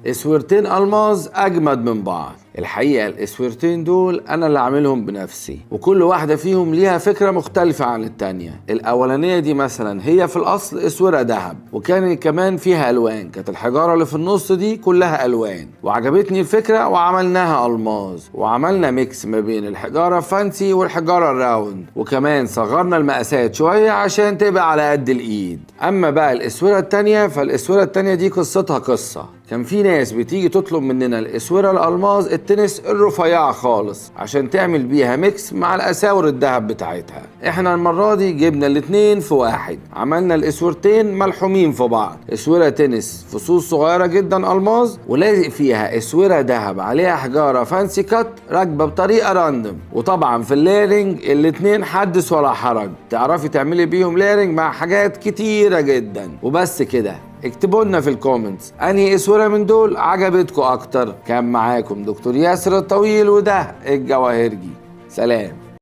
اسورتين الماظ اجمد من بعض. الحقيقة الاسورتين دول انا اللي عاملهم بنفسي، وكل واحدة فيهم ليها فكرة مختلفة عن التانية. الاولانية دي مثلا هي في الاصل اسورة ذهب، وكان كمان فيها الوان، كانت الحجارة اللي في النص دي كلها الوان، وعجبتني الفكرة وعملناها الماظ، وعملنا mix ما بين الحجارة fancy والحجارة ال round، وكمان صغرنا المقاسات شوية عشان تبقى على قد الايد. اما بقى الاسورة التانية، فالاسورة التانية دي قصتها قصة. كان في ناس بتيجي تطلب مننا الاسوره الالماظ التنس الرفيعة خالص عشان تعمل بيها mix مع الاساور الذهب بتاعتها. احنا المرة دي جبنا الاتنين في واحد، عملنا الاسورتين ملحومين في بعض، اسورة تنس فصوص صغيرة جدا الماظ، ولازق فيها اسورة ذهب عليها حجارة fancy cut راكبه بطريقة random. وطبعا في ال layering الاتنين حدث ولا حرج، تعرفي تعملي بيهم layering مع حاجات كتيرة جدا. وبس كده، اكتبوا لنا في ال comments انهي اسورة من دول عجبتكم اكتر. كان معاكم دكتور ياسر الطويل، وده الجواهرجي. سلام.